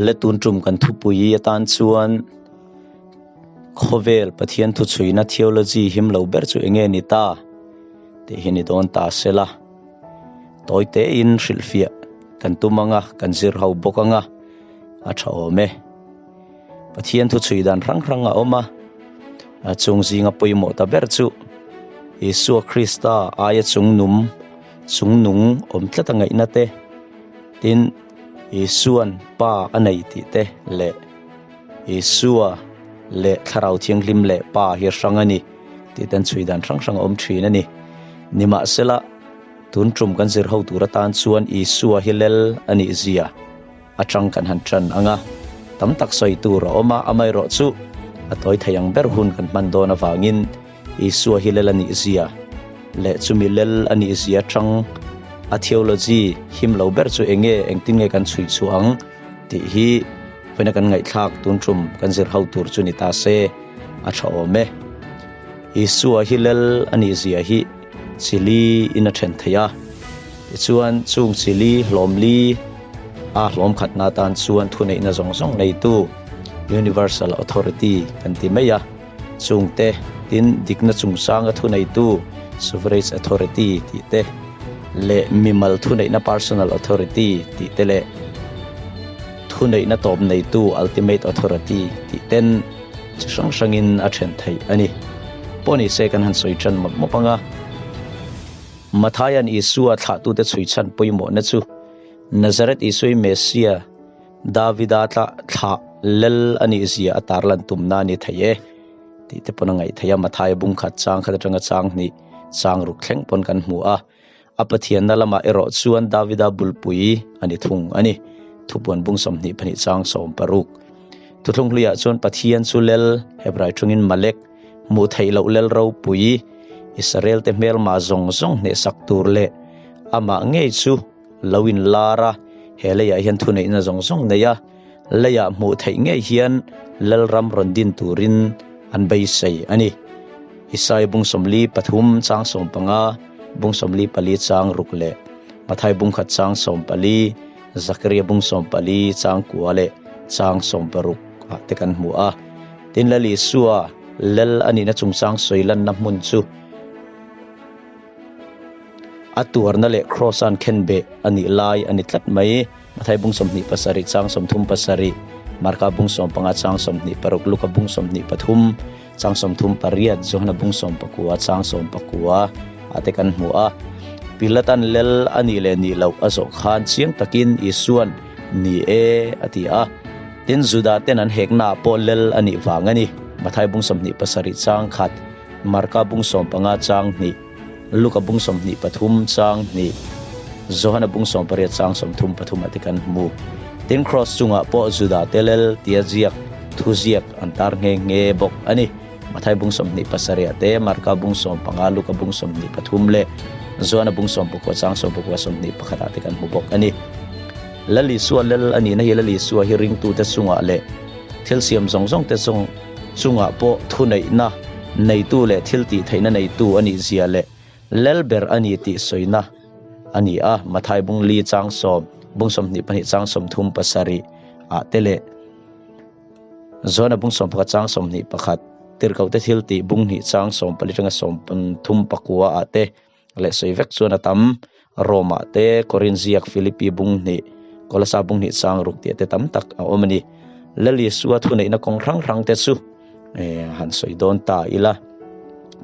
Le tun tum kan thupui atan chuan khawvel Pathian thuchhuina theology him lo ber chu enge ni ta tih hi ni dawn ta sela. Tawi tein hrilhfiah kan tum anga kan zir ho bawk anga a tha awm e. Pathian thuchhui dan hrang hrang a awm a, a chung zinga pawimawh ta ber chu Isua Krista aia chungnum chungnung awm tlat a ngaihna te, tin Isua'n Pa a nei tih te leh Isua leh Thlarau Thianghlim leh Pa hi hrang a ni tih te an chhui dan hrang hrang a awm thin a ni. Nimahsela, tun tum kan zir ho tur atan chuan Isua hi lel a nih zia atang kan han tan ang a, tam tak sawi tur a awm a, amaherawhchu a tawi thei ang ber hun kan hman dawn avangin Isua hi lel a nih zia leh chumi lel a nih zia atang a theology him lo ber chu eng nge, engtin nge kan chhui chhuah ang tih hi vawiina kan ngaihthlak tun tum kan zir ho tur chu ni ta se a tha awm e. Isua hi lel a nih zia hi chili in a then thei a, tichuan chung chili hlawmli a hlawm khatna atan chuan thuneihna zawng zawng neitu Universal Authority kan ti mai a. Chungte, tin dikna chungchanga thuneitu, Sovereign Authority, tih te leh mimal thuneihna, Personal Authority, tih te leh thuneihna tawp neitu, Ultimate Authority, tih ten chi hrang hrangin a then theih a ni. Pawh ni se kan han sawi tan mawp mawp ang a. Mathaia'n Isua thlahtute chhui chhan pawimawhna chu Nazareth Isui Messiah, Davida tla thlah lel a nih zia a tarlan tumna a ni thei e tih te pawn a ngaih theih a, Mathaia bung khat chang khat atanga chang hnih chang ruk thleng pawn kan hmu a, a Pathianna lamah erawh chuan Davida bulpui a ni thung a ni. Thupuan bung 22 chang 16. Thuthlung hluiah chuan Pathian chu lel, Hebrai thungin Malek, hmuh theih loh lel ropui, Israel te hmelma zawng zawng hnehsak tur leh amah ngei chu lo inlar a, he leiah hian thuneihna zawng zawng nei a, leiah hmuh theih ngei hian Lalram rawn din turin an beisei a ni. Isai bung 43 chang 15, bung 44 chang ruk leh Mathai bung khat chang 14, Zakaria bung 14 chang kua leh chang 16 ah te kan hmu a. Tin, Lal Isua Lal a nihna chungchang sawi lanna hmun chu A tuarna leh Kraws-a'n khenbeh a nih lai a ni tlat mai. Mathai bung 27 chang 37, Marka bung 15 chang 26, Luka bung 23 chang 38, Johana bung 19 chang 19 ah te kan hmu a. Pilata'n lel a nih leh nih loh a zawh khan chiang takin Isua'n ni e a ti a. Tin, Juda ten an heknaah pawh lel a nih vang a ni. Mathai bung 27 chang khat. Marka bung 15 chang hnih, Luka bung 23 chang hnih, Johana bung 18 chang 33 ah te kan hmu. Tin, Kraws chungah pawh Juda te lel tia ziak thu ziak an tar nghe nghe bawk a ni. Mathai bung 27 ah te, Marka bung 15, Luka bung 23 leh Johana bung 19 chang 19 21 ah te kan hmu bawk a ni. Lal Isua lel a nihna hi Lal Isua hi ringtute chungah leh thil siam zawng zawng te chung chungah pawh thuneihna neitu leh thil tih theihna neitu a nih zia leh lel ber a ni tih sawina a ni a, Mathai bung li chang sawm, bung 22 chang 37 ah te leh Johana bung 11 chang 21, Tirhkohte thil tih bung hnih chang 14 atanga 39 ah te leh sawi vek chuan a tam, Rome ah te, Korin ziak, Philippi bung hnih, Kolasa bung hnih chang ruk tih te tam tak a awm a ni. Lal Isua thuneihna kawng hrang hrang te chu han sawi dawn ta ila,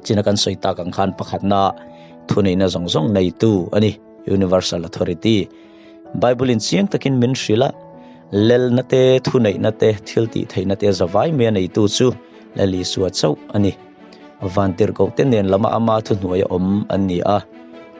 china kan sawi tak ang khan pakhatna thuneihna zawng zawng neitu a ni, Universal Authority. Bible in chiang takin min hrilh a, lelna te, thuneihna te, thil tih theihna te zavai mai a neitu chu Lal Isua chauh a ni. Vantirhkohte nen lama ama thuhnuaia awm an ni a,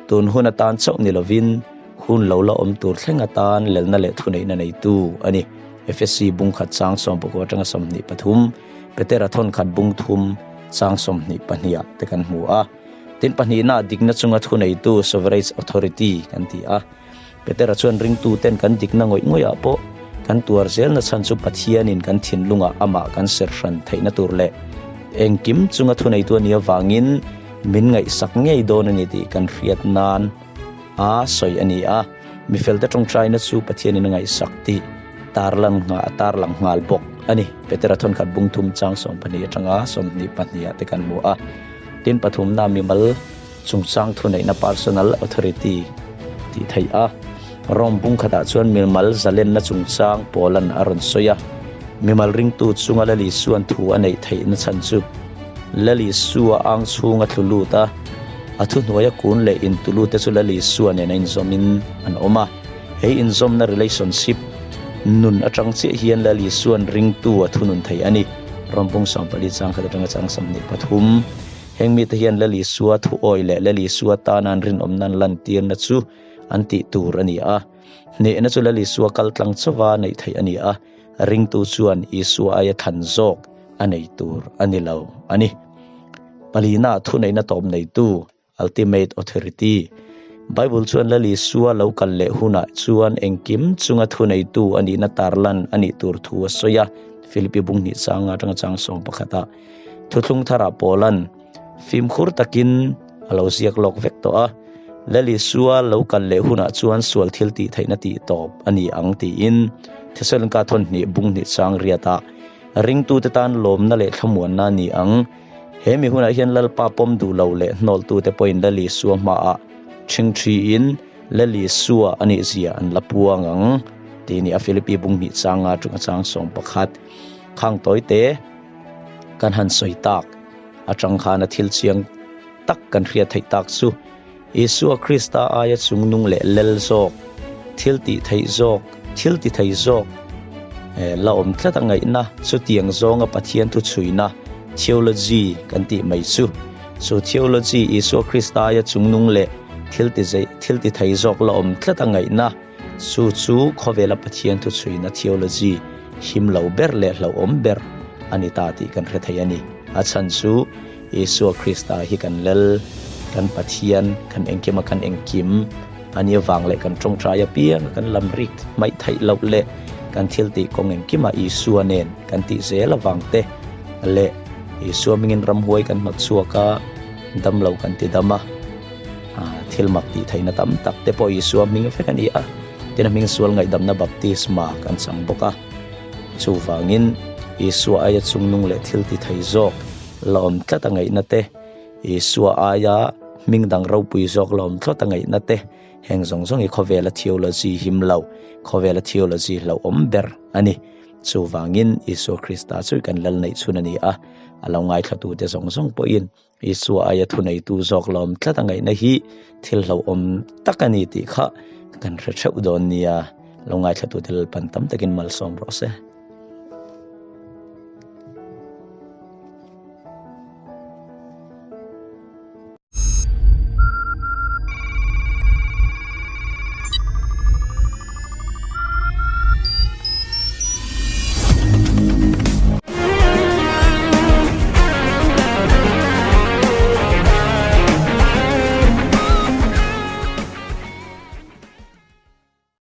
tun hun atan chauh ni lovin hun lo la awm tur thleng atan lelna leh thuneihna neitu a ni. Efesi bung khat chang 19 atanga 23, Petera thawn khat bung thum chang 22 ah te kan hmu a. Tin, pahnihna dikna chunga thuneitu, sovereign authority, kan ti a. Petera chuan ringtuten kan dikna ngawih ngawihah pawh kan tuar zelna chhan chu Pathianin kan thinlungah amah kan ser hran theihna tur leh engkim chunga thuneitu a nih avangin min ngaihsak ngei dawn a ni tih kan hriat nan a sawi a ni a. Mifelte tawngtaina chu Pathianin a ngaihsak tih. tarlan a tarlang nghal bawk a ni. Petera thawnkhat bung thum chang 12 atanga 22 ah te kan hmu a. Tin pathumna mimal chungchang thuneihna personal authority tih theih a. Rome bung khatah chuan mimal zalenna chungchang Paulan a rawn sawi a. Mimal ringtu chunga Lal Isua'n thu a neih theihna chhan chu Lal Isua ang chhunga thlu lut a, a thuhnuaia kun leh intulu te chu Lal Isua nen a inzawmin an awm a. He inzawmna relationship nun atang chiah hian Lal Isua'n ringtu a thunun thei a ni. Rome bung 14 chang khat atanga chang 23. Heng mite hian Lal Isua thu awi leh Lal Isua tana an rinawmna an lantirna chu an tih tur a ni a. Hnehna chu Lal Isua kal tlang chauva neih theih a ni a, ringtu chuan Isua aia thlan zawk a nei tur a ni lo a ni. Palina thuneihna tawp neitu, Ultimate Authority, Bible chuan Lal Isua lo kal leh hunah chuan engkim chunga thuneitu a nihna tarlan a nih tur thu a sawi a, Philippi bung hnih changa atanga chang sawm pakhatah. Thuthlung tharah Paulan fimkhur takin a lo ziak lawk vek tawh a, Lal Isua lo kal leh hunah chuan sual thil tih theihna tih tawp a ni ang tiin Thesalonika thawn hnih bung hnih chang riatah ringtute tan lawmna leh thlamuanna a ni ang. He mi hunah hian Lalpa pawm duh lo leh hnawltute pawhin Lal Isua hmaah ṭhingṭhiin Lal Isua a nih zia an la puang ang tih ni a Philippi bung hnih changa ṭunga chang 11 khang tawite. Kan han sawi tak atang khan a thil chiang tak kan hriat theih tak chu Isua Krista aia chungnung leh lel zawk, thil tih theih zawk, thil ti thei zawk la awm tlat a ngaihna chutiang zawnga Pathian thu chhuina theology kan tih mai chu. Chu theology Isua Krista aia chungnung leh thil ti thil ti thei zawk la awm tlat a ngaihna Chu chu khawvela Pathian thuchhuina theology him lo ber leh hlauhawm ber a ni ta tih kan hre thei a ni. A chhan chu Isua Krista hi kan Lal, kan Pathian, kan engkima kan engkim a nih avang leh kan tawngtai apiang a kan lam rik hmaih theih loh leh kan thil tih kawng engkimah Isua nen kan tih zel avang te leh Isua hmingin ramhuai kan hnawt chhuak a, damlo kan ti dam a. Thil mak tih theihna tam tak te pawh Isua hming vek a ni a, tin a hming sual ngaihdamna baptisma kan chang bawk a. Chuvangin Isua aia chungnung leh thil ti thei zawk la awm tlat a ngaihna te, Isua aia hming dang ropui zawk la awm tlat a ngaihna te, heng zawng zawng hi khawvela theology him lo, khawvela theology hlauhawm ber a ni. Chuvangin Isua Krista chu kan lal neih chhun a ni a, a lo ngaithlatute zawng zawng pawhin Isua aia thuneitu zawk lawm tlat a ngaihna hi thil hlauhawm tak a ni tih kha kan hre theuh dawn nia. Lo ngaithlatute Lalpan tam takin malsawm rawh se.